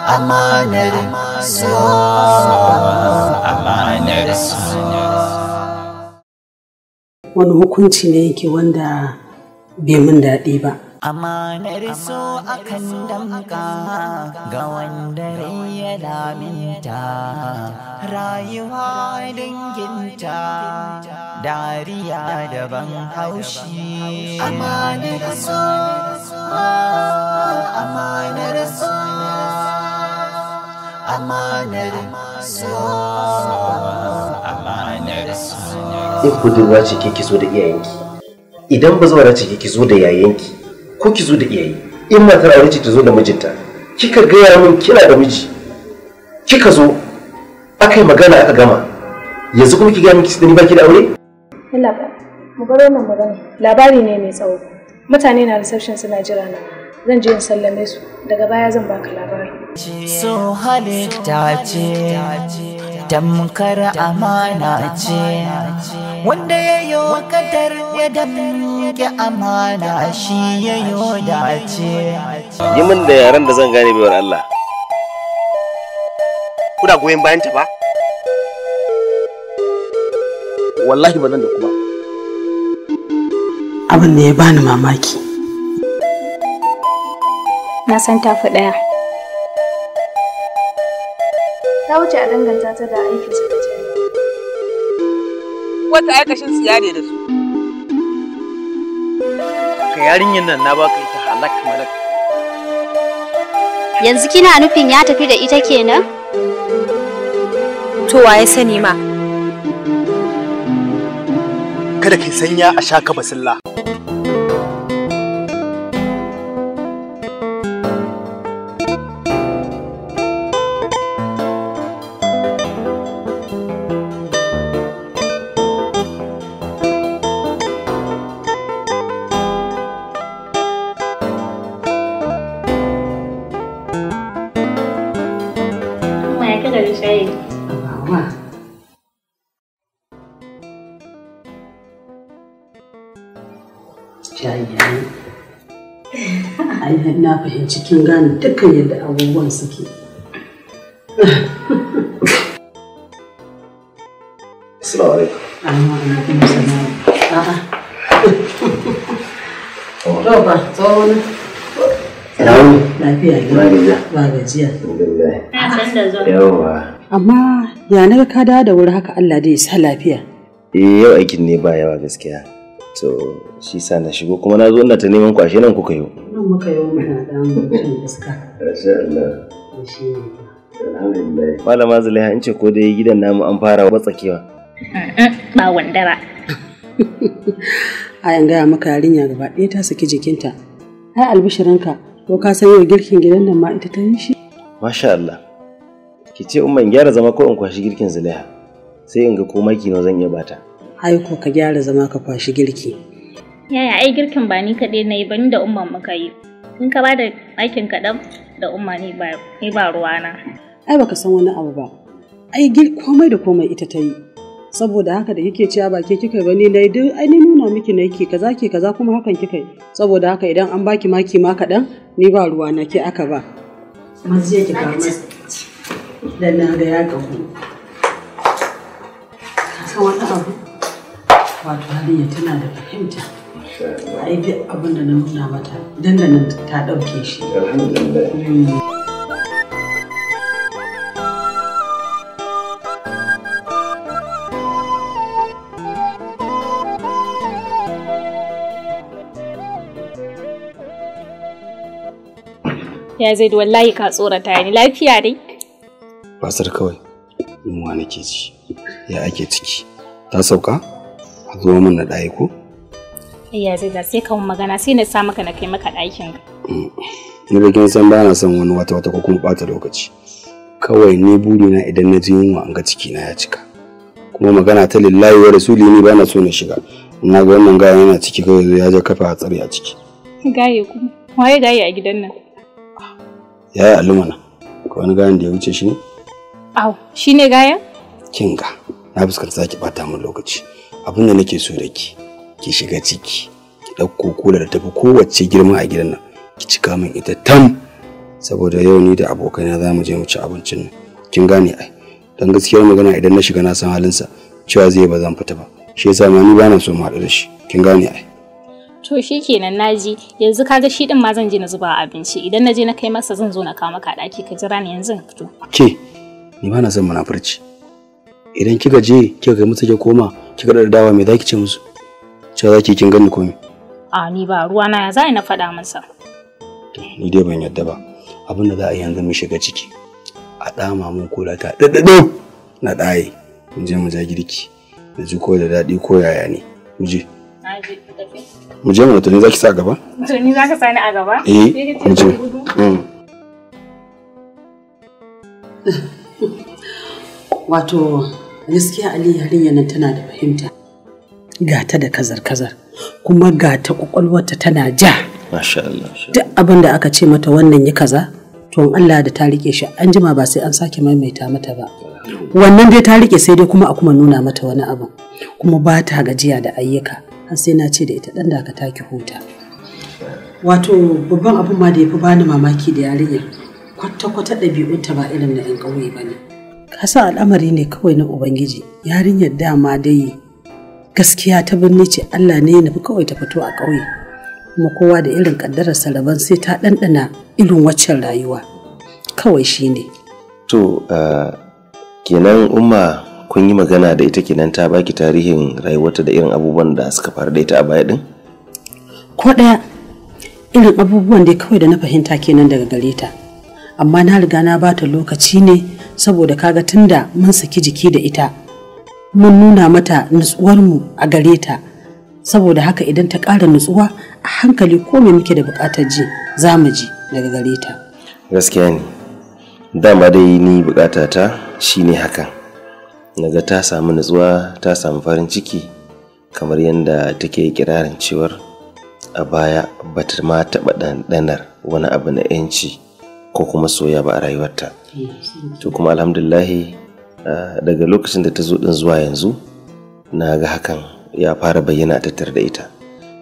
Amanar so, amanar so. Wani hukunci ne yake wanda bai min daɗi ba. Amanar so akan damka ga wanda rai ya laminta, rayuwa danginta, dariya daban haushi. Amanar so, amanar so, amanar so, amanar so. In budurwa ce ke kizo da iyayenki, idan bazawara ce ke kizo da yayanki, ko ki zo da iyaye, in matar aure ce ta zo da mijinta. Kika gaya min kina da miji, kika zo aka yi magana aka gama, yanzu kuma ki gaya min ki ni baki da aure? Allah ba, mu bar wannan magana. Labari ne mai tsawo. Mutane na reception suna jira na. Zan je in sallame su, daga baya zan baka labari. So halitta ce, tamkar amana ce, wanda ya yi kadar ya damke amana shi ya yi dace. Yi min da yaren da zan gane baiwar Allah. Kuna goyon bayan ta ba? Wallahi ba nan da kuma. Abin da ya bani mamaki. Na san tafi ɗaya. Ta wuce a danganta ta da aikin sakatare. Wata aikashin siya ne da su. Ka yarinyar nan na baka ita halak malak. Yanzu kina nufin ya tafi da ita kenan? To waye sani ma? Kada kai sanya a shaka basilla. Na fahimci kin gane dukkan yadda abubuwan suke. Assalamu alaikum. Alaikum salam. A'a. To ba, tsohon. Lafiya ne. Ba gajiya. Alhamdulillah. Yawwa. Amma ya na ka dawo da wuri haka, Allah dai ya sa lafiya. Eh, yau aikin ne ba yawa gaskiya. To shi sa na shigo, kuma na zo ina ta neman kwashe nan kuka yi. Nan muka yi muna dan shan iska. Masha Allah. Shi ne. Alhamdulillah. Malama Zulaiha, in ce ko dai gidan namu an fara matsakewa. Ba wanda ba. Ai an gaya maka yarinya gaba ɗaya ta saki jikinta. Ai albishirinka, ko ka san yau girkin gidan nan ma ita ta yi shi? Masha Allah. Ki ce umma in gyara zama ko in kwashi girkin Zulaiha. Sai in ga ko maki nawa zan iya bata. Ai ko ka gyara zama ka kwashi girki. Yaya, ai girkin ba ni kaɗai na yi ba, ni da umman muka yi. In ka bada aikin kaɗan da umma, ni ba ni ba ruwana. Ai baka san wani abu ba. Ai komai da komai ita ta yi. Saboda haka da kike cewa ba ke kika yi ba, ni nayi duk, ai ni nuna miki na yake kaza ke kaza kuma hakan kika yi. Saboda haka idan an baki maki ma kaɗan, ni ba ruwa na, ke aka ba. Mazi ki kawo masa. Dan na ga ya gahu. Ka san wani abu? Wato yarinya tana da fahimta. Ai duk abin da na nuna mata dandanan ta ɗauke shi. Alhamdulillah. Ya zai wallahi ka tsorata ni, lafiya dai? Basar kawai, yunwa nake ci. Ya ake ciki? Ta sauka? A zo min na ɗaya ko? Ya zai da sai ka mun magana sai na sa maka na kai maka ɗakin. Ni da kin san ba na son wani wata wata ko kuma ɓata lokaci. Kawai ni burina idan na ji yunwa an ga cikina ya cika. Kuma magana ta lillahi wa rasuli ni ba na so na shiga. Na ga wannan gayan yana ciki kawai ya je kafa a tsare a ciki. Gaye kuma. Waye gaye a gidan nan? Ya yi alumana. Ko wani gayan da ya wuce shi ne? Au, shi ne gayan? Kin ga, na fuskanci za ki ɓata min lokaci. Abin da nake so da ki, ki shiga ciki, ki ɗauko kula da tafi kowacce girma a gidan nan, ki cika min ita tam, Saboda yau ni da abokaina za mu je mu ci abincin nan. Kin gane ai. Dan gaskiyar magana idan na shiga na san halinsa cewa zai ba zan fita ba. Shi yasa ma ni ba na so mu haɗu da shi. Kin gane ai. To shikenan naji, yanzu kaga shi din ma zan je na zuba abinci. Idan na je na kai masa zan zo na kawo maka ɗaki, ka jira ni yanzu in fito. Ke, ni ba na son munafurci. Idan kika je kika kai musu, kika koma kika da dawa, me zaki ce musu? Cewa zaki kin gani komai? A ni ba ruwa na, ya za na faɗa masa. Ni dai ban yadda ba. Abin da za a yi yanzu, mu shiga ciki. A ɗama mun kula ta ɗaɗɗaɗo na ɗaye. Mu je mu ja girki. Na ji ko da daɗi ko yaya ne. Mu je. Naji, tafi. Mu je mu, to ni zaki sa gaba? To ni zaka sani a gaba? Eh, mu je. Wato gaskiya Ali, yarinyar nan tana da fahimta. Ga ta da kazar-kazar, kuma ga ta kwakwalwarta tana ja. Masha Allah. Duk abin da aka ce mata wannan yi kaza, to in Allah da ta rike shi, an jima ba sai an sake maimaita mata ba. Wannan dai ta rike, sai dai kuma a kuma nuna mata wani abu. Kuma ba ta gajiya da ayyuka, har sai na ce da ita dan da ka taki huta. Wato babban abin ma da ya fi bani mamaki da yarinyar, kwata-kwata ɗabi'unta ba irin na 'yan ƙauye ba ne. Kasa al'amari ne kawai na Ubangiji, yarinyar dama dai gaskiya ta birni ce, Allah ne ya nufi kawai ta fito a ƙauye. Kuma kowa da irin ƙaddararsa, rabon sai ta ɗanɗana irin waccan rayuwa. Kawai shi ne. To kenan Umma kun yi magana da ita kenan, ta baki tarihin rayuwarta da irin abubuwan da suka faru da ita a baya din? Ko ɗaya, irin abubuwan dai kawai da na fahimta kenan daga gare ta. Amma na riga na bata lokaci ne, saboda kaga tunda mun saki jiki da ita, mun nuna mata nutsuwarmu a gare ta. Saboda haka idan ta ƙara nutsuwa a hankali, ko me muke da buƙatar ji za mu ji daga gare ta. Gaskiya ne. Dama dai ni bukata ta shine hakan. Naga ta samu nutsuwa, ta samu farin ciki kamar yadda take kirarin cewar a baya bata ma taɓa ɗanɗanar wani abu na 'yanci ko kuma soya ba a rayuwarta. To kuma alhamdulillahi, daga lokacin da ta zo ɗin zuwa yanzu na ga hakan ya fara bayyana a tattare da ita.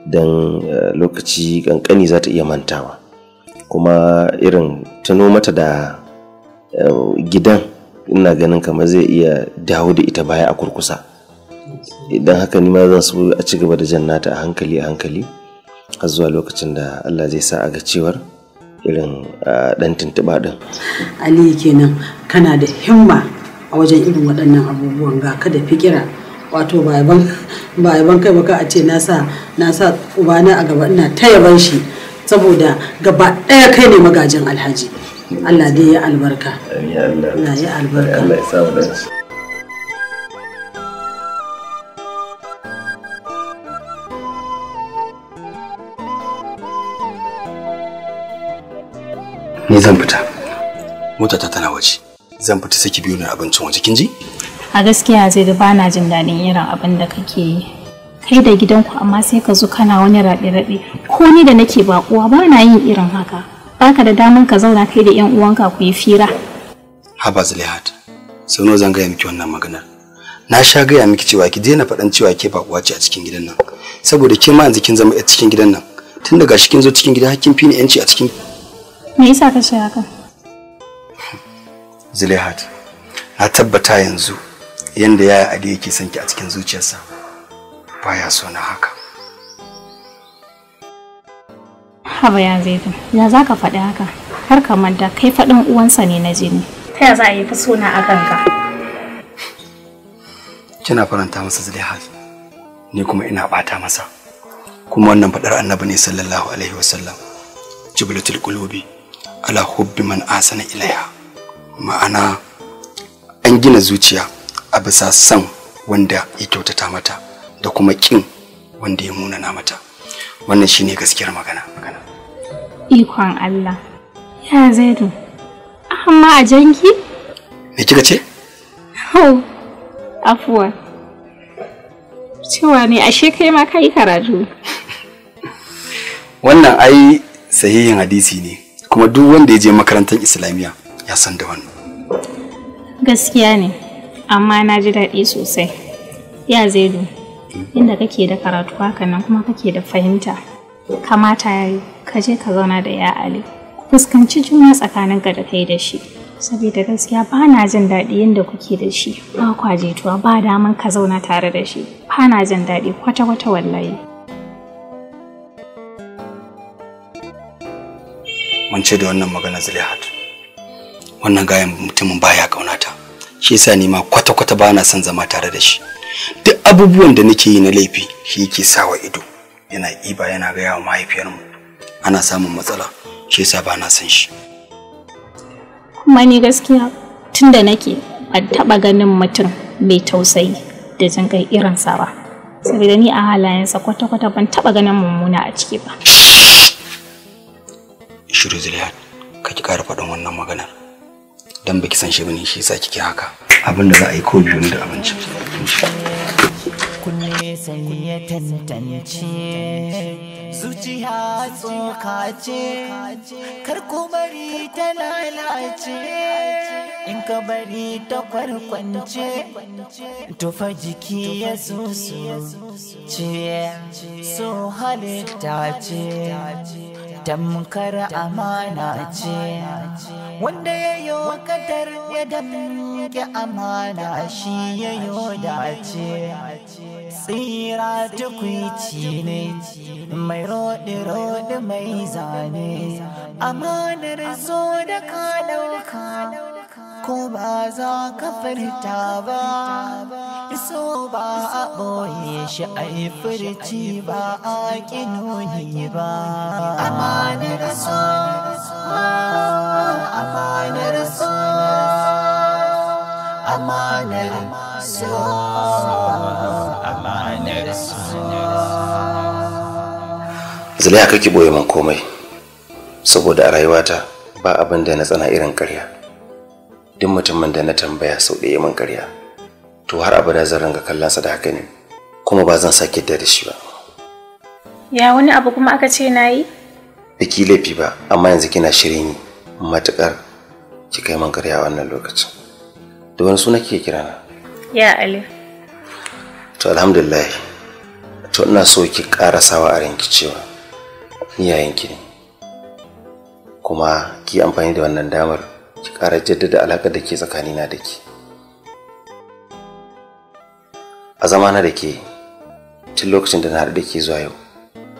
Don lokaci ƙanƙani za ta iya mantawa. Kuma irin tuno mata da gidan, ina ganin kamar zai iya dawo da ita baya a kurkusa. Idan haka ni ma zan so a ci gaba da jan nata a hankali a hankali har zuwa lokacin da Allah zai sa a ga cewar irin ɗan tuntuɓa ɗin. Aliyu kenan, kana da himma a wajen irin waɗannan abubuwan, ga ka da fikira. Wato ba yaban kai ba, ka a ce na sa ubana a gaba ina ta yaban shi, saboda gaba ɗaya kai ne magajin Alhaji. Allah dai ya albarka. Amin ya Allah. Allah ya albarka. Allah ya sa mu dace. Ni zan fita. Motata tana waje. Zan fita, sai ki biyo ni abincin waje, kin ji? A gaskiya zai da bana jin daɗin irin abin da kake yi. Kai da gidanku, amma sai ka zo kana wani raɗe-raɗe. Ko ni da nake baƙuwa ba na yin irin haka. Baka da daman ka zauna kai da 'yan uwanka ku yi fira. Haba Zulihat, sau nawa zan gaya miki wannan maganar? Na sha gaya miki cewa ki daina faɗan cewa ke baƙuwa ce a cikin gidan nan. Saboda ke ma yanzu kin zama 'yar cikin gidan nan. Tun daga shi kin zo cikin gida har kin fi ni 'yanci a cikin. Me yasa ka ce haka? Zulihat, na tabbata yanzu yanda yaya Ali yake son ki a cikin zuciyarsa, baya so na haka. Haba ya Zaidu, ya za ka faɗi haka? Har ka manta kai faɗin uwansa ne na jini. Ta ya za a yi fi sona a kanka? Kina faranta masa Zulihat, ni kuma ina ɓata masa. Kuma wannan faɗar Annabi ne sallallahu alaihi wasallam. Jibilatul qulubi ala hubbi man asana ilaiha. Ma'ana an gina zuciya a bisa san wanda ya kyautata mata da kuma kin wanda ya munana mata. Wannan shine gaskiyar magana. Ikon Allah. Ya Zaidu, amma a janki? Me kika ce? Oh, afuwa. Cewa ne ashe kai ma kai karatu. Wannan ai sahihin hadisi ne, kuma duk wanda ya je makarantar Islamiyya ya san da wannan. Gaskiya ne, amma na ji daɗi sosai. Ya Zaidu, inda kake da karatu haka nan kuma kake da fahimta. Kamata ya yi, ka je ka zauna da ya Ali. Fuskanci juna tsakaninka da kai da shi. Saboda gaskiya ba na jin daɗi yadda kuke da shi. Ba kwa jituwa, ba daman ka zauna tare da shi. Ba na jin daɗi kwata-kwata wallahi. Mun ce da wannan magana Zulaihat. Wannan gayan mutumin baya kaunata. Shi yasa ni ma kwata-kwata ba na son zama tare da shi. Duk abubuwan da nake yi na laifi shi yake sawa ido. Yana iba yana gaya wa mahaifiyarmu. Ana samun matsala. Shi yasa ba na son shi. Kuma ni gaskiya tunda nake ban taɓa ganin mutum mai tausayi da jin kai irinsa ba. Saboda ni a halayensa kwata-kwata ban taɓa ganin mummuna a ciki ba. Shiru Zulaihat, ka ki ƙara faɗin wannan maganar. Dan baki san shi bane shi yasa kike haka. Abin da za a yi ko biyu da abinci. Kunne sai ya tantance, zuciya tsoka ce, kar ku bari ta lalace, in ka bari ta kwarkwance, tufa jiki ya susu ce, so halitta ce, tamkar amana ce, wanda ya yo kadar ya damke amana shi ya yo dace. Tsira tukwici ne, mai roɗi-roɗi mai zane, amanar zo da ka ɗauka, ko ba za ka furta ba, so ba a ɓoye shi a yi furci ba a ƙinoni ba. Amanar so, amanar so, amanar so, amanar so. Zulaiha, kake boye min komai, saboda a rayuwata ba abin da na tsana irin ƙarya. Duk mutumin da na tambaya sau ɗaya min ƙarya, to har abada zan ringa kallonsa da haka ne, kuma ba zan sake da shi ba. Ya wani abu kuma aka ce na yi? Biki laifi ba, amma yanzu kina shirin yi matuƙar ki kai min ƙarya a wannan lokacin. Da wani suna kike kira na? Ya Ali. To alhamdulillah. To ina so ki ƙara sawa a ranki cewa ni yayanki ne. Kuma ki amfani da wannan damar ki ƙara jaddada alaƙar da ke tsakanina da ke. A zamana da ke tun lokacin da na haɗu da ke zuwa yau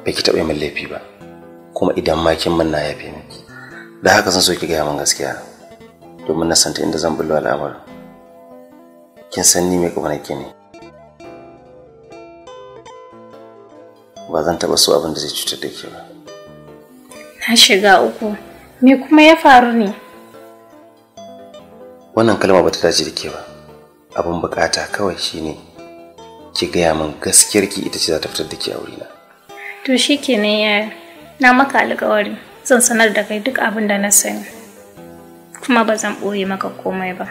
ba ki taɓa min laifi ba, kuma idan ma kin min na yafe miki. Da haka zan so ki gaya min gaskiya domin na santa inda zan bullo al'amarin. Kin san ni mai ƙaunar ki ne. Ba zan taɓa so abin da zai cutar da ke ba. Na shiga uku. Me kuma ya faru ne? Wannan kalma ba ta dace da ke ba. Abin bukata kawai shine ki gaya min gaskiyar ki, ita ce za ta fitar da ke a wurina. To shikenan yaya. Na maka alƙawari. Zan sanar da kai duk abin da na sani. Kuma ba zan ɓoye maka komai ba.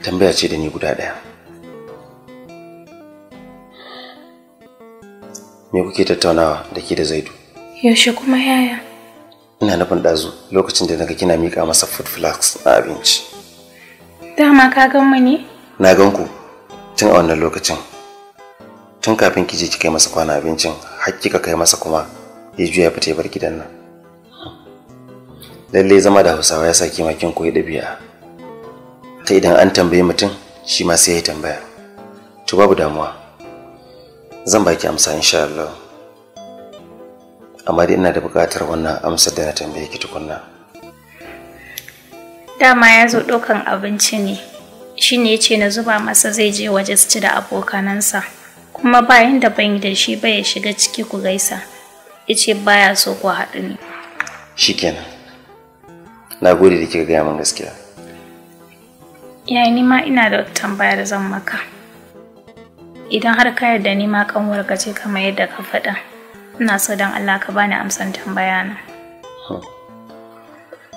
Tambaya ce da ni guda ɗaya. Me kuke tattaunawa da ke da Zaidu? Yaushe kuma yaya? Ina nufin ɗazu lokacin da naga kina miƙa masa food flask na abinci. Dama ka gan mu ne? Na gan ku tun a wannan lokacin. Tun kafin ki je ki kai masa kwana abincin, har kika kai masa kuma ya juya fita ya bar gidan nan. Lallai zama da Hausawa ya sa kima kin koyi ɗabi'a. Ta idan an tambayi mutum shi ma sai ya tambaya. To babu damuwa. Zan baki amsa insha Allah. Amma dai ina da buƙatar wannan amsar da na tambaye ki tukunna. Dama ya zo ɗaukan abinci ne. Shi ne ya ce na zuba masa zai je waje su ci da abokanansa. Kuma bayan da ban yi da shi ba ya shiga ciki ku gaisa. Ya ce baya so ku haɗu ne. Shikenan. Na gode da kika gaya min gaskiya. Yaya ni ma ina da tambaya da zan maka. Idan har ka yarda ni ma kanwarka ce kamar yadda ka faɗa, ina so don Allah ka bani amsan tambaya na.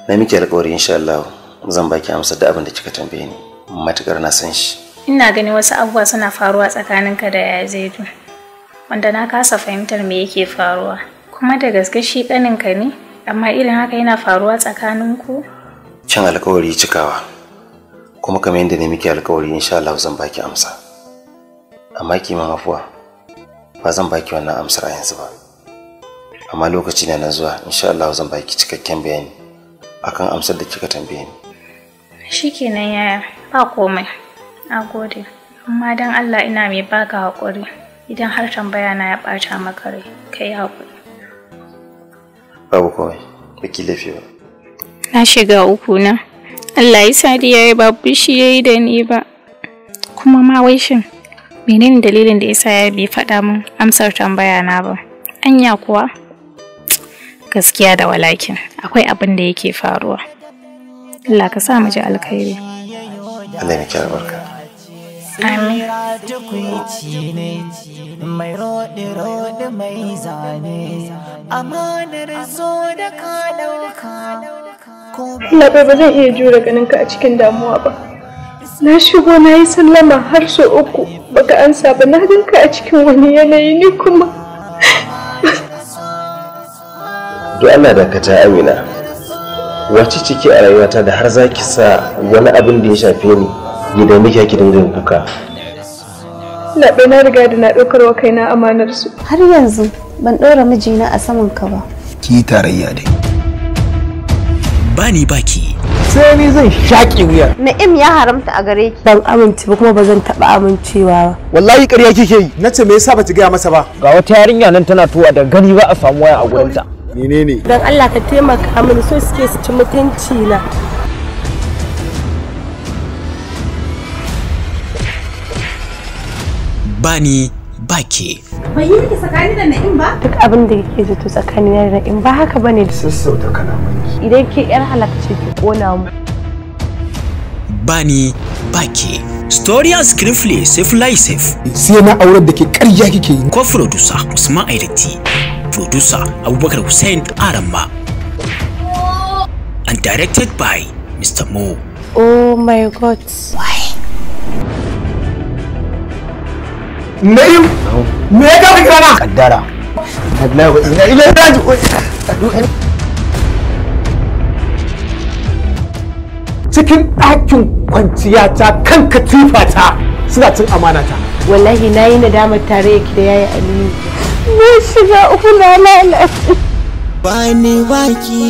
Na miki alƙawari insha Allah zan baki amsar da abin da kika tambaye ni. Matukar na san shi. Ina ganin wasu abubuwa suna faruwa tsakaninka da yaya Zaidu, wanda na kasa fahimtar me yake faruwa. Kuma da gaske shi ƙaninka ne, amma irin haka yana faruwa tsakaninku? Cin alƙawari cikawa. Kuma kamar yadda na miki alƙawari insha Allah zan baki amsa. Amma ki min afuwa, ba zan baki wannan amsar a yanzu ba. Amma lokaci na nan zuwa insha Allah zan baki cikakken bayani akan amsar da kika tambaye ni. Shikenan yaya, ba komai. Na gode. Amma dan Allah ina mai baka haƙuri. Idan har tambaya na ya ɓata maka rai, kai haƙuri. Babu komai, baki laifi ba. Na shiga uku na. Allah ya sa yayi ba fushi yayi da ni ba. Kuma ma wai shin menene dalilin da yasa ya bai faɗa min amsar tambaya na ba? Anya kuwa? Gaskiya da walakin akwai abin da yake faruwa. Allah ka sa mu ji alkhairi. Allah ya miki albarka. Amin. Mai roɗe-roɗe mai zane, amanar zo da ka ɗauka. Labai ba zan iya jure ganinka a cikin damuwa ba. Na shigo na yi sallama har sau uku baka ansa ba, na ganka a cikin wani yanayi ni kuma. Don Allah dakata Amina. Wace ciki a rayuwata da har za ki sa wani abin da ya shafe ni ya dame ki dinga yin kuka? Labai na riga da na ɗaukar wa kaina amanar su. Har yanzu ban ɗora mijina a saman ka ba. Ki tarayya dai. Bani baki. Sai ni zan shaƙe wuyar. Na'im ya haramta a gare ki. Ban amince ba kuma ba zan taɓa amincewa ba. Wallahi ƙarya kike yi. Nace me yasa bata gaya masa ba? Ga wata yarinya nan tana tuwa da gani ba a samu waya a gurinta. Menene? Dan Allah ka taimaka mini, so suke su ci mutunci na. Bani baki. Bai yi miki tsakani da Na'im ba? Duk abin da kike zato tsakanin da Na'im ba haka bane. Sassauta kalamanki. Idan ke yar halakce ki kona mu. Bani baki. Story and screenplay Saifullah Saif. Sai na aurar da ke ƙarya kike yi. Co-producer Usman Aidati. Producer Abubakar Hussein Aramba. And directed by Mr. Mo. Oh my God. Why? Na'im, me ya gaba kirana? Kaddara. Wallahi wa inna ilaihi raji'un. Cikin ɗakin kwanciya ta kan katifa ta suna cin amana ta. Wallahi nayi nadamar tare yake da yayi Aliyu. Na shiga uku na lalace. Bani baki.